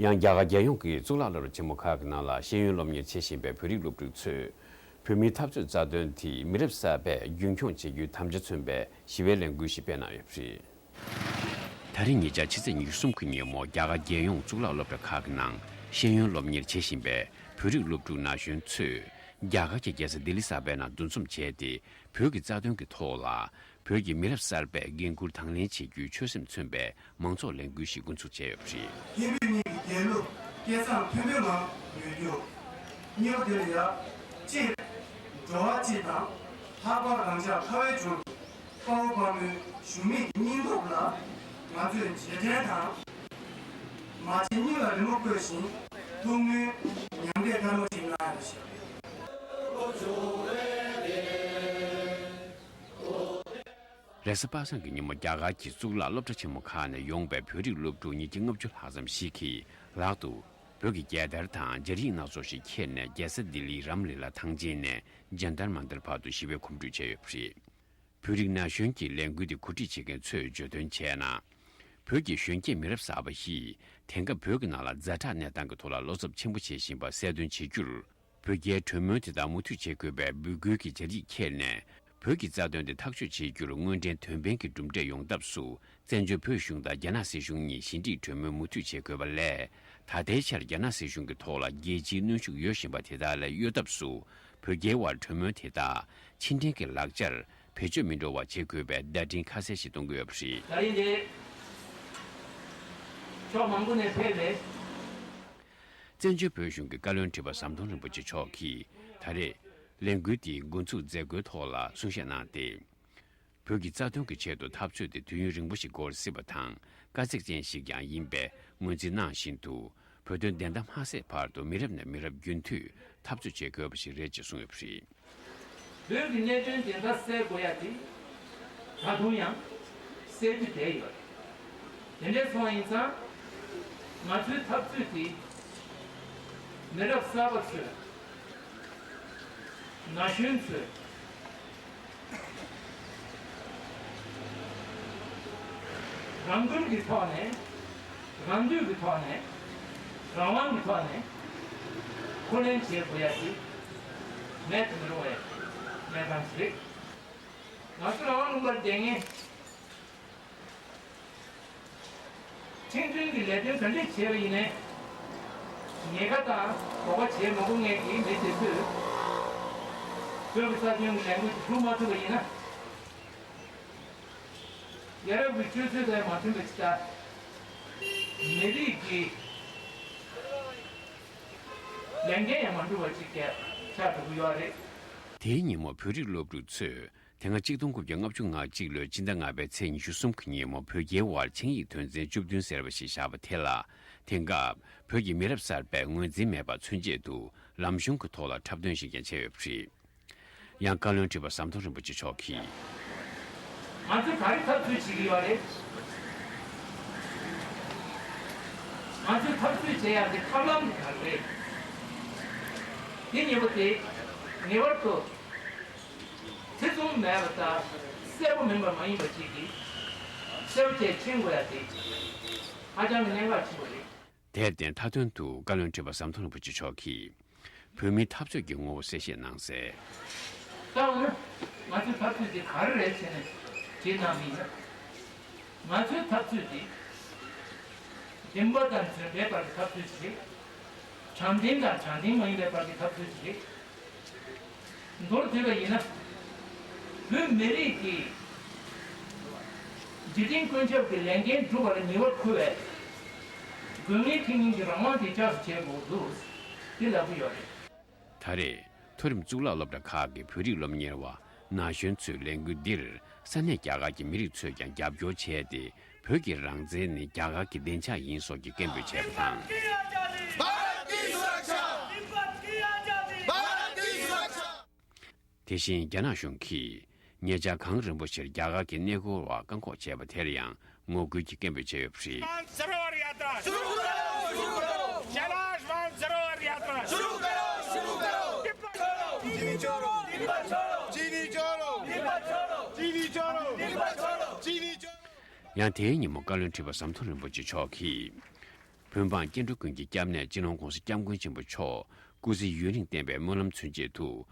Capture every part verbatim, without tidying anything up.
ཡང་རྒྱ་གར་རྒྱལ་ཡོངས་ཀྱི་གཙུག་ལག་སློབ་གྲྭ་ཆེན་མོ་ཁག་གི་ནང་ལ་ཤེས་ཡོན་སློབ་གཉེར་བྱེད་བཞིན་པའི་བོད་རིགས་སློབ་ཕྲུག་ཚོས། བོད་མིའི་འཐབ་རྩོད་རྩ་དོན་དེ་མི་རབས་གསར་པས་རྒྱུན་འཁྱོངས་བྱེད་རྒྱུའི་དམ་བཅའ་མཚོན་པའི་ཞི་བའི་ལས་འགུལ་ཞིག་སྤེལ་གནང་ཡོད་པ་རེད། ད་རེས་ཉེ་ཆར་ཕྱི་ཚེས་ཉི་ཤུ་གསུམ་གྱི་ཉིན་མོ་རྒྱ་གར་རྒྱལ་ཡོངས་གཙུག་ལག་སློབ་གྲྭ་ཁག་གི་ནང་ཤེས་ཡོན་སློབ་གཉེར་བྱེད་བཞིན་པའི་བོད་རིགས་སློབ་ཕྲུག་ན་གཞོན་ཚོས། རྒྱ་གར་གྱི་རྒྱལ་ས་ལྡི་ལི་གསར་པའི་ནང་འདུ་འཛོམས་བྱས་ཏེ། བོད་ཀྱི་རྩ་དོན་གྱི་ཐོག་ལ། བོད་ཀྱི་མི་རབས་གསར་པས་འགན་འཁུར་དང་ལེན་བྱེད་རྒྱུའི་ཆོད་སེམས་མཚོན་པའི་མང་ཚོགས་ལས་འགུལ་ཞིག་འགོ་འཛུགས་བྱས་ཡོད་པ་རེད། ཡིན་པའི་མིང་གི་རྒྱལ་གླུ་སྐད་གསང་མཐོན་པོའི་ངང་ཡོད་རྒྱུ། གཉིས་པ་དེ་ལ་ཡ། གཅིག་འགྲོ་བ་གཅིག་དང་། ལྷག་པར་རང་ཅག་ཁ་བའི་ལྗོངས་ཀྱི་དཔའ་བོ་དཔའ་མོའི་ཞུམ་མེད་ཀྱི་སྙིང་སྟོབས་ལ་ང་ཚོས་རྗེས་དྲན་དང་། མ་བརྗེད་སྙིང་ལ་རི་མོ་བརྐོས་ཤིང་ཐུགས་སྨོན་མྱང་འདས་ཐལ་མོ་ཞིག་གནང་ཡ་རེད་ཤག་རེས་གཟའ་པ་སངས་ཀྱི་ཉིན་མོ་རྒྱ་གར་གྱི་གཙུག་ལག་སློབ་གྲྭ་ཆེན་མོ་ཁག་ནས་ཡོང་པའི་བོད་རིགས་སློབ་ཕྲུག་ཉིས་བརྒྱ་ལྔ་བཅུ་ལྷག་ཙམ་ཞིག་གིས་ལག་ཏུ་བོད་ཀྱི་རྒྱལ་དར་དང་སྦྱར་ཡིག་སྣ་ཚོགས་ཤིག་འཁྱེར་ནས་རྒྱལ་ས་ལྡི་ལིའི་རམ་ལི་ལ་ཐང་ཆེན་ནས་ཇན་ཏར་མན་ཏར་བར་དུ་ཞི་བའི་གོམ་བགྲོད་བྱས་ཡོད་པ་རེད། བོད་རིགས་ན་གཞོན་གྱིས་ལས་འགུལ་འདི་གོ་སྒྲིག་བྱེད་མཁན་ཚོས་བརྗོད་དོན་བྱས་ན། བོད་ཀྱི་གཞོན་སྐྱེས་མི་རབས་གསར་པ་ཞིག་དེང་སྐབས་བོད་ཀྱི་ནང་ལ་ཛ་དྲག་གནས་སྟངས་ཀྱི་ཐོག་ལ་བློ་འཚབ་ཆེན་པོ་བྱེད་བཞིན་པ་གསལ་སྟོན་བྱེད་རྒྱུར། བོད་རྒྱའི་གྲོས་མོལ་དེ་དག་མུ་མཐུད་བྱེད་དགོས་པའི་འབོད་སྐུལ་གྱི་སྦྱར་ཡིག་འཁྱེར་ནས། བོད་ཀྱི་རྩ་དོན་དེ་ཐག་གཅོད་བྱེད་རྒྱུར་དངོས་འབྲེལ་དོན་ཕན་གྱི་གྲུབ་འབྲས་ཡོང་ཐབས་སུ། བཙན་བྱོལ་བོད་གཞུང་དང་རྒྱ་ནག་སྲིད་གཞུང་གཉིས་ཞི་འགྲིག་གྲོས་མོལ་མུ་མཐུད་བྱེད་དགོས་པ་ལས། ད་ལྟའི་ཆར་རྒྱ་ནག་སྲིད་གཞུང་གི་ཐོག་ལ་རྒྱལ་སྤྱིའི་གནོན་ཤུགས་ཡོད་བཞིན་པ་དེ་དག་ལས་གཡོལ་ཐབས་སུ། བོད་རྒྱའི་དབར་གྲོས་མོལ་དེ་དག་ཕྱི་འབྲེལ་གྱི་ལག་ཆར་བེད་སྤྱོད་མི་འགྲོ་བ་བྱེད་དགོས་པའི་བརྡ་འཕྲིན་ཁ་གསལ་ཞིག་གཏོང་གི་ཡོད་པ་རེད། ད་རིང་འདིར་ཕྱོགས་མང་པོ་ནས་ཕེབས་པའི། བཙན་བྱོལ་བོད་གཞུང་གི་བཀའ་བློན་ཁྲི་པ་ཟམ་གདོང་རིན་པོ་ཆེ་མཆོག་གིས་ད་རེས་ལས་འགུལ་འདིའི་འགོ་འཛུགས་མཛད་སྒོའི་ཐོག་ལ་གསུང་བཤད་གནང་སྟེ། བོད་ཀྱི་རྩ་དོན་གྱི་ཆེད་དུ་འཐབ་རྩོད་དེ་དུས་ཡུན་རིང་པོ་ཞིག་འགོར་སྲིད་པ་དང་དཀའ་ཚེགས་ཅན་ཞིག་ཀྱང་ཡིན་པས་ངོས་འཛིན་གནང་བཞིན་དུ། བོད་དོན་བདེན་མཐའ་མ་གསལ་བར་དུ་མི་རབས་ནས་མི་རབས་རྒྱུན་མཐུད་འཐབ་རྩོད་བྱེད་དགོས་པ་ཞིག་རེད་ཅེས་གསུངས་ཡོད་པ་རེད། བོད་ཀྱི་གནད་དོན་བདེན་མཐའ་གསལ་དགོས་ཡ་དེ་ད་དུང་ཡང་གསལ་དུ་བསྡད་ཡོད། དེ་འདྲ་སོང་བ་ཡིན་ཙང་། ང་ཚོའི་འཐབ་རྩོད་དེ་མི་རབས་གསར་པ་ཚོས། ན་གཞོན་ཚོས་རང་འགུལ་གྱི་ཐོག་ནས། རང་འདོད་ཀྱི་ཐོག་ནས། རང་དབང་གི་ཐོག་ནས་འཁུར་ལེན་བྱེད་དགོས་ཡ་དེ་མེད་དུ་མི་རུང་བའི་གནས་སྟངས་ཤིག་རེད། ང་ཚོ་རང་དབང་ལུང་པར་བསྡད་མཁན། ཁྲིམས་མཐུན་གྱི་ལས་དོན་ག་འདྲས་བྱས་པ་ཡིན་ནའི། ཉེན་ཁ་དང་དོགས་པ་བྱེད་མ་དགོས་མཁན་གྱི་མི་དེ་ཚོས་བོད་ཀྱི་རྩ་དོན་གྱི་ལས་འགུལ་དེ་སྒྲུབ་མ་ཐུབ་པ་ཡིན་ན། ཡ་རབས་ཀྱི་སྤྱོད་ཚུལ་དང་མ་མཐུན་པ་ཅིག་དང་། མི་རིགས་ཀྱི་ལས་འགན་ཡང་མ་འགྲུབ་པ་ཅིག་ཆགས་འགྲོ་གི་ཡོད་རེད། དེའི་ཉིན་མོ་བོད་རིགས་སློབ་ཕྲུག་ཚོས། དེ་སྔ་གཅིག་སྟོང་དགུ་བརྒྱ་ལྔ་བཅུ་ང་གཅིག་ལོའི་སྤྱི་ཟླ་ལྔ་པའི་ཚེས་ཉི་ཤུ་གསུམ་གྱི་ཉིན་མོ་བོད་རྒྱའི་དབར་ཆིངས་ཡིག་དོན་ཚན་བཅུ་བདུན་ཟེར་བ་ཞིག་བཞག་པ་དེ་ལ། དེང་སྐབས་བོད་ཀྱི་མི་རབས་གསར་པས་ངོས་འཛིན་མེད་པར་མཚོན་ཆེད་དུ་ལམ་གཞུང་གི་ཐོག་ལ་འཁྲབ་སྟོན་ཞིག་ཀྱང་བྱས་ཡོད་པ་རེད། ཡང་བཀའ་བློན་ཁྲི་པ་ཟམ་གདོང་རིན་པོ་ཆེ་མཆོག་གིས། ང་ཚོས་ག་རེ་འཐབ་རྩོད་བྱེད་ཀྱི་ཡོད་རེད། ང་ཚོས་འཐབ་རྩོད་བྱེད་ཡག་གི་ཐབས་ལམ་དེ་ག་རེ་རེད། དེ་གཉིས་པོ་དེ་ངེས་པར་དུ། ཐེ་ཚོམ་མེད་པ་དང་གསལ་པོ་མིན་པ་མ་ཡིན་པ་ཅིག་གིས་གསལ་པོ་བྱས་མཁྱེན་དགོས་ཡ་དེ་ཧ་ཅང་གི་གནད་འགག་ཆེན་པོ་རེད། དེར་བརྟེན་མཐའ་དོན་དུ་བཀའ་བློན་ཁྲི་པ་ཟམ་གདོང་རིན་པོ་ཆེ་མཆོག་གིས་བོད་མིའི་འཐབ་རྩོད་ཀྱི་ངོ་བོ་གསལ་བཤད་གནང་གསལ། ད་འོ་ན་ང་ཚོའི་འཐབ་རྩོད་དེ་ག་རེ་རེད་ཟེར་ནས་དྲིས་གནང་བ་ཡིན་ན། ང་ཚོའི་འཐབ་རྩོད་དེ་བདེན་པ་དང་རྫུན་པའི་བར་གྱི་འཐབ་རྩོད་ཅིག་རེད། དྲང་བདེན་དང་དྲང་བདེན་མ་ཡིན་པའི་བར་གྱི་འཐབ་རྩོད་ཅིག་རེད། མདོར་བསྡུས་པ་ཡིན་ན། བོད་མི་རིགས་ཀྱི་འཇིག་རྟེན་ཀུན་ཁྱབ་ཀྱི་ལས་འགན་སྒྲུབ་པར་ངེས་པར་འཁུར་བའི་དགོས་ངེས་ཐིག་ངེས་ཀྱི་རང་དབང་དེ་ལྕགས་སུ་བྱེད་དགོས་འདུག་དེ་ལབ་ཀྱི་ཡོད་རེད། ད་རེས་མཐོ་རིམ་གཙུག་ལག་སློབ་གྲྭ་ཁག་གི་བོད་རིགས་སློབ་གཉེར་བ་ན་གཞོན་ཚོའི་ལས་འགུལ་འདིར་ས་གནས་རྒྱ་གར་གྱི་མི་རིགས་ཚོས་ཀྱང་རྒྱབ་སྐྱོར་བྱས་ཏེ། བོད་ཀྱི་རང་བཙན་ནི་རྒྱ་གར་གྱི་བདེ་འཇགས་ཡིན་སོགས་ཀྱི་སྐད་འབོད་བྱས་པ་དང་། भारत की सुरक्षा। तिब्बत की आजादी। भारत की सुरक्षा। དེ་བཞིན་རྒྱ་ནག་གཞུང་གིས་ཉེ་ཆར་གངས་རིན་པོ་ཆེར་རྒྱ་གར་གྱི་གནས་སྐོར་བ་བཀག་འགོག་བྱས་པ་དེར་ཡང་ངོ་རྒོལ་གྱི་སྐད་འབོད་བྱས་ཡོད་པ་རེད། मानसरोवर यात्रा शुरू करो, शुरू करो। कैलाश मानसरोवर यात्रा शुरू करो, शुरू करो। तिब्बत छोड़ो। चीनी चोरों। चीनी चोरों। तिब्बत छोड़ो। चीनी चोरों। तिब्बत छोड़ो। चीनी चोरों। ཡང་དེའི་ཉིན་མོ་བཀའ་བློན་ཁྲི་པ་ཟམ་གདོང་རིན་པོ་ཆེ་མཆོག་གིས། བོད་འབངས་སྐྱེ་འགྲོ་ཀུན་གྱི་སྐྱབས་གནས་སྤྱི་ནོར་༸གོང་ས་༸སྐྱབས་མགོན་ཆེན་པོ་མཆོག་སྐུ་ཚེ་ཡུན་རིང་བརྟན་པའི་སྨོན་ལམ་མཚོན་ཆེད་དུ།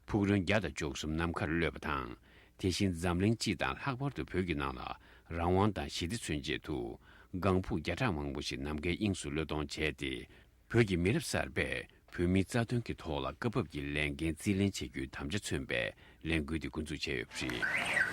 ཕུག་རོན་བརྒྱ་དང་བཅུ་གསུམ་ནམ་མཁར་གློད་པ་དང་། དེ་བཞིན་འཛམ་གླིང་སྤྱི་དང་ལྷག་པར་དུ་བོད་ཀྱི་ནང་ལ་རང་དབང་དང་ཞི་བདེ་མཚོན་ཆེད་དུ། ལྒང་ཕུག་བརྒྱ་ཕྲག་མང་པོ་ཞིག་ནམ་མཁའི་དབྱིངས་སུ་གློད་གཏོང་བྱས་ཏེ། བོད་ཀྱི་མི་རབས་གསར་པས་བོད་མིའི་རྩ་དོན་གྱི་ཐོག་ལ་སྐབས་བབ་ཀྱི་ལས་འགན་རྩིས་ལེན་བྱེད་རྒྱུའི་དམ་བཅའ་མཚོན་པའི་ལས་འགུལ་དེ་འགོ་འཛུགས་བྱས་ཡོད་པ་རེད།